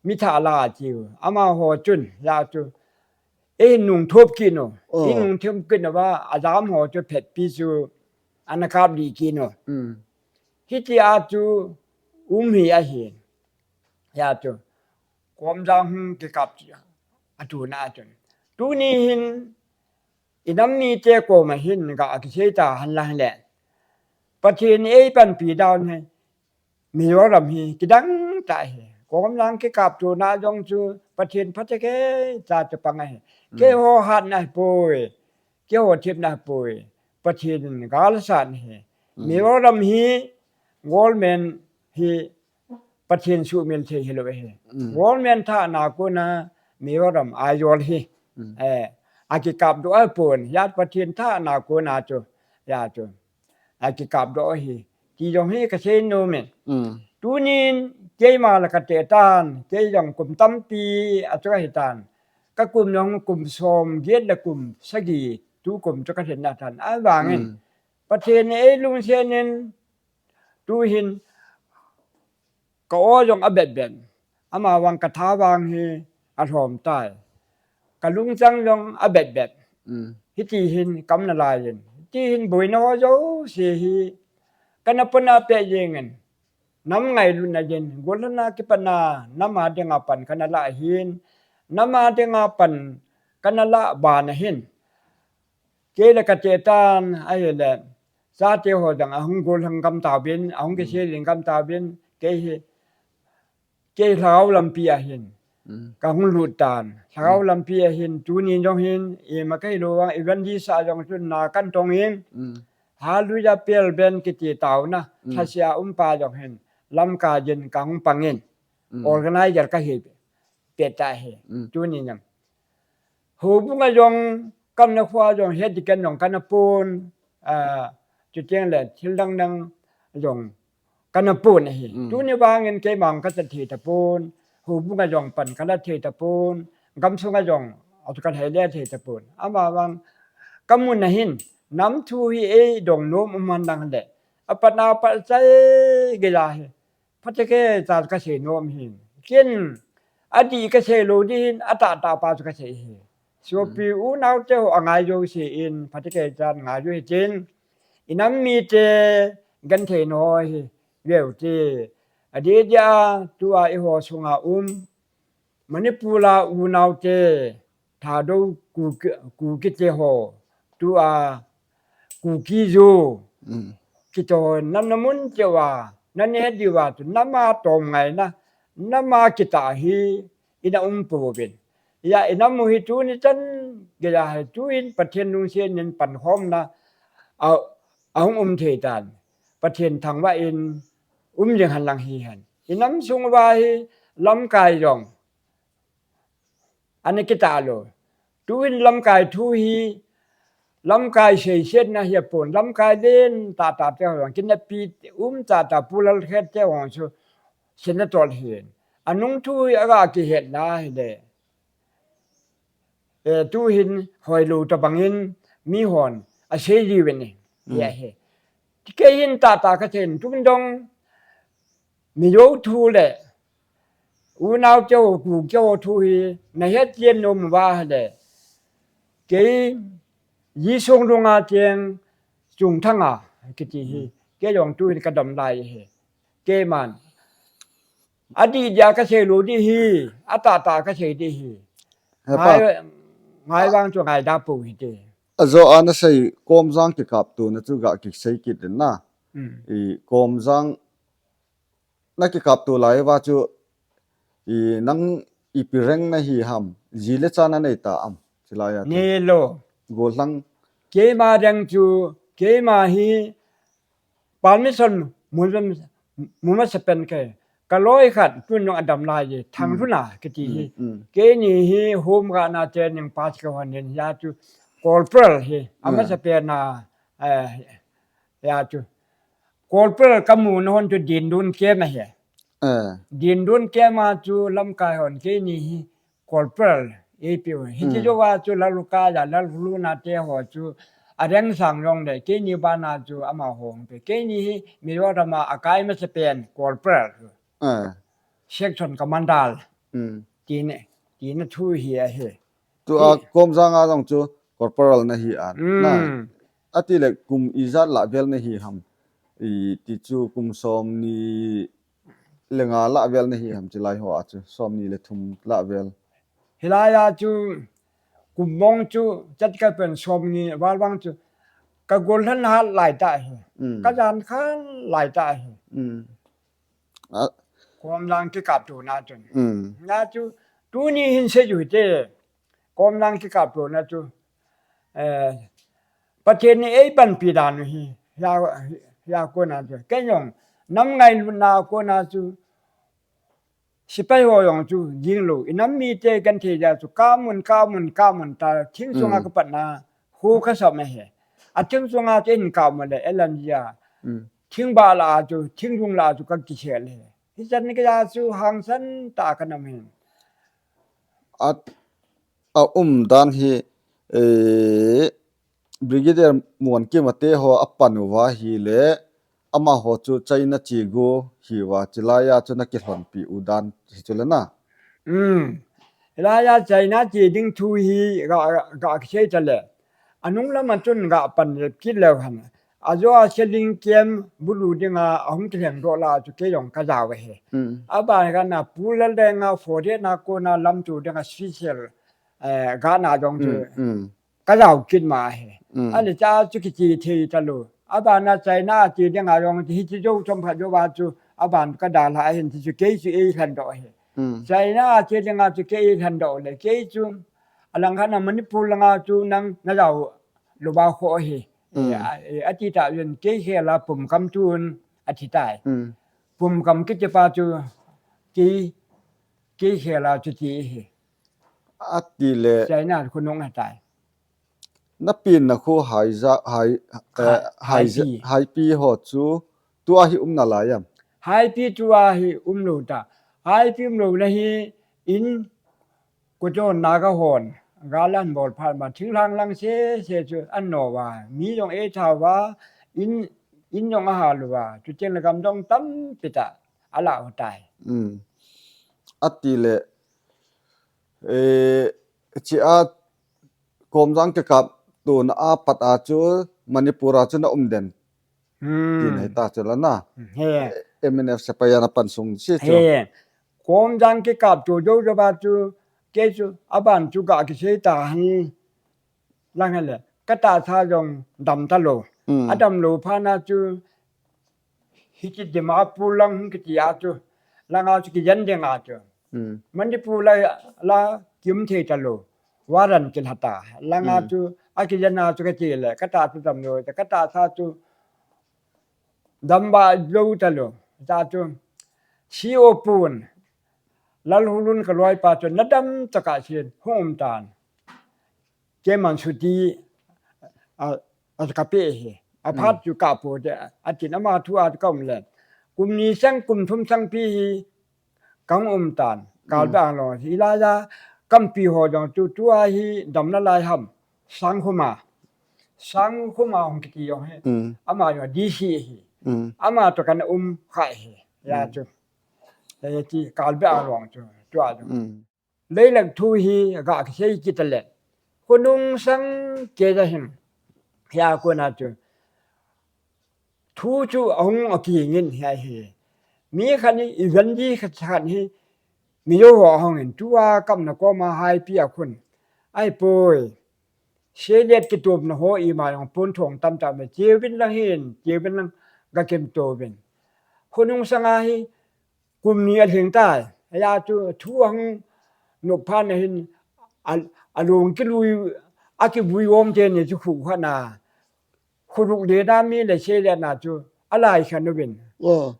Mi tha la chi. Ama ho chun la chu. Ei nung thop kit no. Oh. Ei nung thop kit no va, ajam ho chu phet pi chu ana kap di kit no. Mm. Hiti a chu um hi ahi. Ya chu. Kom jang hung kikap chi. A tu na chu. Tuni hin i nam mite koma hin ga kisei ta han lang le. Pathen ei panpi dan he. Mizoram hi kidang tah hi. Kom lang kikap tona jong chu Pathen phatecha chu pang ahi. Mm. Keiho hatna hi poi. Keiho thepna hi poi. Pathen in galsat hi. Mm. Mizoram hi government hi Pathen sumil thei hilou hi. Mm. Government thahna kona Mizoram a jol hi. Mm. Eh, akikap doh a pon. Ya Pathen thahna kona chu. Ya chu. Akikap doh hi. Ti jong hi kasei nom e. Mm. Tunin keima la kate tan, kei jong kum tampi a chu kahi tan. Ka kum jong kum som get le kum sagi tu kum chu kalhin na tan. Avangin. Mm. Pathen in ei lungset in tuhin Ka aw jong abet bet. Amavang ka tha vang hi alhom tai. Ka lungchang jong abet bet. Mm. Hiti hin kam nalai in. Hiti hin boina ho jouse hi. Kana pona pe jeng in. Nam ngailutna jeng. Golhana kipana. Nam a dinga pan kana la hin. Nam a dinga pan kana la bana hin. Kei le kate tan, ahile, chate ho jong ahung golhang gam tauvin, ahung kisel in gam tauvin, kei hi, kei lhagao lampi ahin. Mm. Kahung lut tan. Lhagao lampi ahin, tuni jong hin, ima kei lou vang, evangelist a jong chun na kan tong in. Mm. Hallelujah pel ben kiti tauna, mm, thasia umpa jong hin, lamkai jin kahung pang in. Mm. Organizer kahi. Pet ta hi. Mm. Tuni jong. Houbung a jong, kana khua jong, he ti ken jong, kana pon, ah, chuteng le, thil dang dang jong, kana pon ahi. Mm. Tuni vangin keima jong kachat thei tapon, houbung a jong pan kala thei tapon, gamsung a jong, atu kalhai le thei tapon. Amavang, kamu na hin, nam thu hi eidong nom um man dang le, apat na pat chai gei la hi. Phatecha kasei nom hin. Ken, adih kasei lou ding hin, atahtah pa chu kasei hi. Sopi, mm, unau te ho angai jouse in, phatecha ngai jo hitin. I nam mite, genthei na ho hi, veu te. Adeh dia, tua eiho sunga um. Manipur a unau te, Thadou Kuki, Kuki te ho, tua Kuki-Zo, mm, kiti ho, nam na mun cheh uva, na neh diu va chu, nam a tom ngaina, nam a kitah hi, ina um pouvin. Ya, i nam u hi tuni chan, geiya hi tuin Pathen lungset in pankhomna, a, ahung um thei tan. Pathen thangvah in, um jing hen lang hihen. I nam sung uva hi, lamkai jong, Ana kitah lou. Tuin lamkai thu hi, lamkai seisetna hi apon, lamkai len tahtah te ho jong, kinapi um tahtah Pu Lalkhet te ho jong chu, senator ahin. Anung thu hi aga kihetna hile. Eh, tuhin hoilou tabang in, mihon, asei jiuvin ahi. Mm. Ahi. Kei hin tahtah kasei in, tuin jong, Mizo thu le, unau te ho, Kuki ho thu hi, nahet chen nom uva le. Kei, Jisung lunga cheng, Chungthanga, kiti hi. Mm. Kei jong tuin kadam lai hi. Keiman. Adih dia kasei lou ding hi, atahtah kasei ding hi. Hepa. Ngai, ngai vang chu ngai da pou hite. Ajo a nasei Komjang kikaptona chu ga kisei kit in na. Mm. I Komjang na kikapto lai uva chu, i nang ipi rank nahi ham, ji le cha nanei ta am. Tilai a chu. Nilou. Gollhang. Keima dang chu, keima hi permission mu, mu masa pen kei. Ka loi khat tun jong adam lai e, Thang, mm, Lhuna kiti hi. Mm, mm. Keini hi home guard na training pass ka hon in, hia chu corporal hi. Mm. Amasa pen na, eh, hia chu. Corporal ka muna hon chu Dindun camp ahi. Eh. Dindun camp a chu lamkai hon keini hi corporal eipeh u. Hiche, hmm, jouva chu Lalukaiya, Lalhuluna te ho chu a rank sang jongle, keini bana chu amaho hung pe. Keini hi Mizoram a akai masa pen corporal. Eh. Section commander. Hmm. Tina, tina thu hi ahi. Tua, hi, Komjang a jong chu corporal nahi a. Hmm. Na. Atile kum ijat lah vel nahi ham. Iti chu kum somni le nga lah vel nahi ham, chilai ho a chu, somni le thum lah vel. Hilai a chu kum mong chu chat ka pen somni val vang chu ka gollhan hat lai tah hi. Mm. Ka jan khan lai tah hi. Mm. A. Komjang kikaptona chun. Mm. Na chu tuni hin sei u hite. Komjang kikaptona chu. Eh, Pathen in eipanpi dan u hi, hia, hia kona chu. Kei jong, nam ngailutna kona chu, sepai ho jong chu, ging lou. I nam mite kan thei jeh chu, kamun, kamun, kamun ta, thing sunga, mm, kapatna, hu kasam e he. A thing sunga chu in kamu le, elan jia. Mm. Thing ba la chu, thing dung la chu, kakisel he. Hichan kei jeh chu, hangsan ta kanam hin. At a um dan hi, eh, Brigadier Muankima te ho apan uva ahile, amaho chu China che gu hiuva, chilai a chu nakilhonpi u dan hi chu le na. Um. Hilai a China che ding thu hi ga, ga, ga kisei ta le. Anung lam a chun ga pan le kit leu hen. Ajo a Seling camp bulu dinga ahung kilheng doh la chu kei jong kajao e he. Mm. Aban kana Pu Lalrenga forest na kona lamto dinga special, eh, gana jong chu, mm, mm, kajao kit ma he. Mm. Ani cha chu kiche thei talou. Abana China che dinga jong hiche jou chomkhat jouva chu aban kadalha hin chu kei chu eilhen doh he. Mm. China che dinga chu kei eilhen doh le kei chu alang khat na Manipur langa chu nang najao louva kho he. Mm. Eh, a, eh, ati ta jun kei khel a pumkam tun athi tai. Mm. Pumkam kiti pa chu kei, kei khel a chu ti hi. Atile. China khonung atai. Napenna khu Haiza, Hai, eh, Hai, Haipi. Haipi ho chu tua hi um nalai am? Haipi tua hi umlou ta. Haipi umlouna hi in Kuto Naga hon, galan bol phat ma, thinglhang lang sese chu an no uva, mi jong eitha uva, in, in jong ahal uva, chuteng le gam dong tampi tah alah u tai. Mm. Atile, eh, hiche a Komjang kikaptona apat a chu Manipur a chu na um den. Hmm. Tin hita chu la na. He. M N F sepai a na pan sung si chu. He. Komjang kikapto jou jouva chu, kei chu, aban chu ga kisei ta hen lang hile. Katahsa jong dam talou. Hmm. Adamlou phat na chu, hiche Dimapur lang hung kiti a chu, langa chu kijen ding a chu. Hmm. Manipur la, la kium thei talou. Warrant kilha ta. Langa, hmm, chu, akijen a chu kati le, katahsa damlou, katahsa chu, dam ba jou talou. Ta chu, C O pun, Lalhulun kaloipa chu, nadam taka sin, hung um tan. Keiman chuti, a, a kape hi. Aphat, hmm, chu kapo de, atin ama thu a kaum le. Kum ni sang, kum thum sang pi hi, kahung um tan. Kalbe, hmm, Anglong. Hilai a, kampi ho jong chu, tua hi, dam nalai ham. Sangkhuma. Sangkhuma hung kiti jong hi. Hmm. Ama jong D C hi. Hmm. Ama toh kana um khai hi. Hia, hmm, chu. Hiti Kalbe Anglong chu. Tua chu. Hmm. Leilak thu hi ga kisei kit le. Khonung sang kei ja hin. Hia kona chu. Thu chu ahung akingin hia hi. Mi khat ni event di khat khat hi. Mi jo ho ahung in tua kamna koma Haipi a khun. Ahipoi. Selet kitupna ho ima jong pon thong tamtah me. Cheuvin lang hin. Cheuvin lang ga kimto uvin. Khonung sanga hi. Kum ni alhing tai. Hia chu thu ahung nop phat na hin a, alung kilui, akivui um teni chu khu khana. Khuruk lena mi le seilet na chu alai khan uvin. Oh.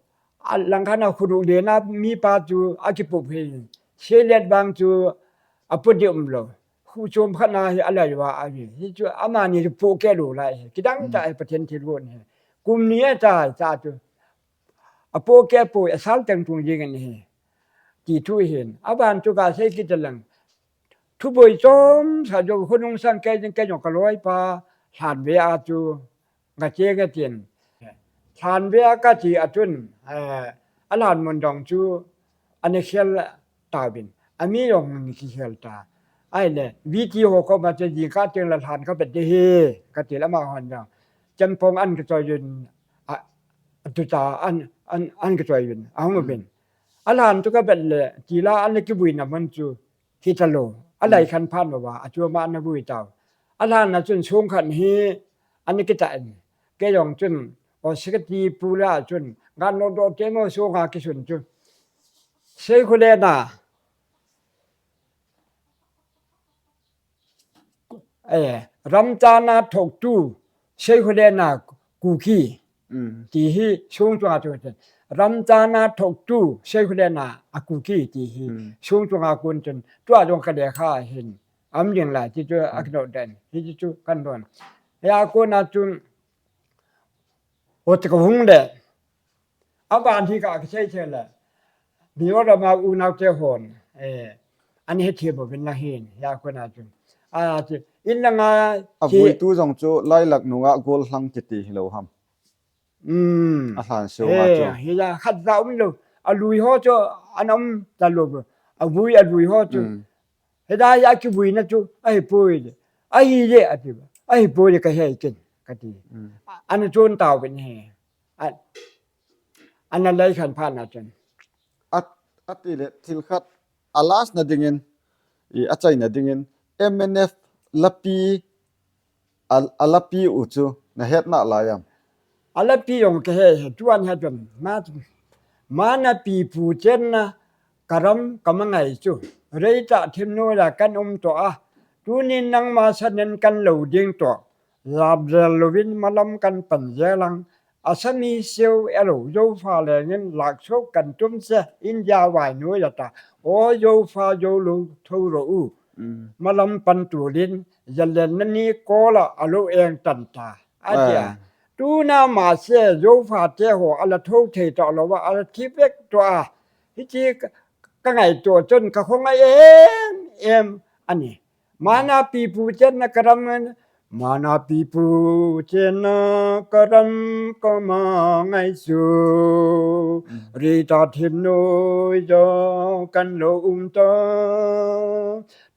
Alang khan a khuruk lena mi pa chu akipup hi. Seilet vang chu apu di umlou. Khu chom khat na hi alai va ahi. Hi chu amani chu pohkeh lou lai hi. Kidang tah hi Pathen thilgon hi. Kum ni a cha cha chu. Apohkeh poi asal teng tung jing in hi. Ti thu hin. Aban chu kasei kit lang. Thuboi chomsa jong khonung sang kei jing kei jong kaloipa lhan ve a chu. Nga che nga tin. Lhan ve a kati a chun, eh, alhan mun dong chu ana khel tauvin. Ami jong ana kikhel ta. Ahile, V T ho koma chu jingkah teng le lhan kabet ding ahi, kati le amahon jong. Chempong ana kichoi uvin, a, atucha ana, ana, ana kichoi uvin, ahung uvin. Alhan chu kabet le, tila ana kivuina mun chu, hitalou. Alai khan phat uva, achom a ana vui tau. Alhan a chun song khat hi, ana kitah in. Kei jong chun, o sikati pu la chun, gan lo do te mo song a kisun chu. Seikhu le na. Eh, Ramchana thoktu, Seikhu le na Kuki. Mm. Ti hi song chunga chu chun. Ramchana thoktu, Seikhu le na a Kuki ti hi. Mm. Song chunga kun chun. Tua jong ka lekha hin. Am ding lai, ti chu a kino den. Hi ti chu kan don. Ya ko na chun. O te ka hung le. Aban hi ka kisei che le. Mizoram a unau te hon. Eh, an he thei bo vin la hin. Ya ko na chun. A, ti, in la nga, a ti vui tu jong chu Lailak nunga Golhlang kiti hilou ham. Mm. A lhan seo nga chu. Eh, hi la khat za um lou. A lui ho chu an um ta lou. A vui a lui ho chu. Mm. Heda ya kivuina chu, ahipoi le. Ahi le, ati ba. Ahipoi le ka hei ken, kati. Mm. A, ana chon tau ken he. A, ana lai khan phat na chun. At, ati le, thil khat, a last na dingin, i, achaina dingin, M N F lapi, a, a lapi u chu, na het nalai am. A lapi jong ka he he, tuan he tuan. Ma, mana pipu chenna, ka ram ka mangai chu. Reitah thim noiya kan um to a. Tunin nangma sanin kan lo ding to. Lamjel louvin malam kan pan jel lang. Asami seo elo, Zofa lengin lakso kan tum se, India vai noiya ta. O Zofa Zolo thou ro u. Mm. Malam pan tulin, jalen nani kola alo eng tan ta. Atia. Ah. Tuna ma se Zofa te ho ala tho thei to lo va ala thi vek to a. Hichi ka, ka ngaito chun ka khongai em em ani. Mana pipu chenna ka ram ngan, mana pipu chenna ka ram ka mangai su. Mm. Reitah thim noiya kan lo um ta.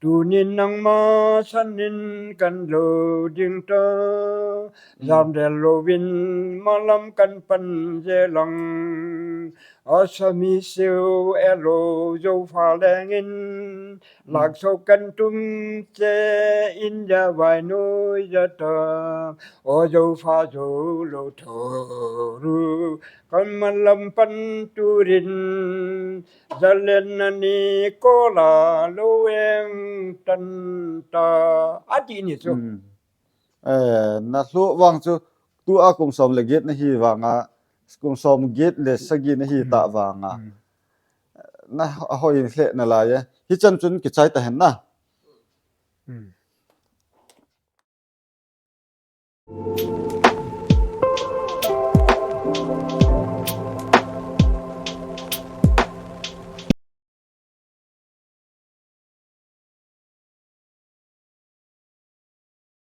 Tunin nangma sanin kan lo ding ta. Mm. Lamjel louvin malam kan pan jel lang. Asami seo elo Zofa lengin. Mm. Lakso kan tum se India vai noiya ta. O Zofa Zolo thou ro u. Kan malam pan tulin. Jalen nani kola lo eng tan ta. Ati ni chu. Mm. Eh, na lhu vang chu, tua kum som le get na hi vanga, kum som get le sagi na hi ta vanga. Mm. Na a hoi in hle nalai e. Hichan chun kichai ta hen na. Mm.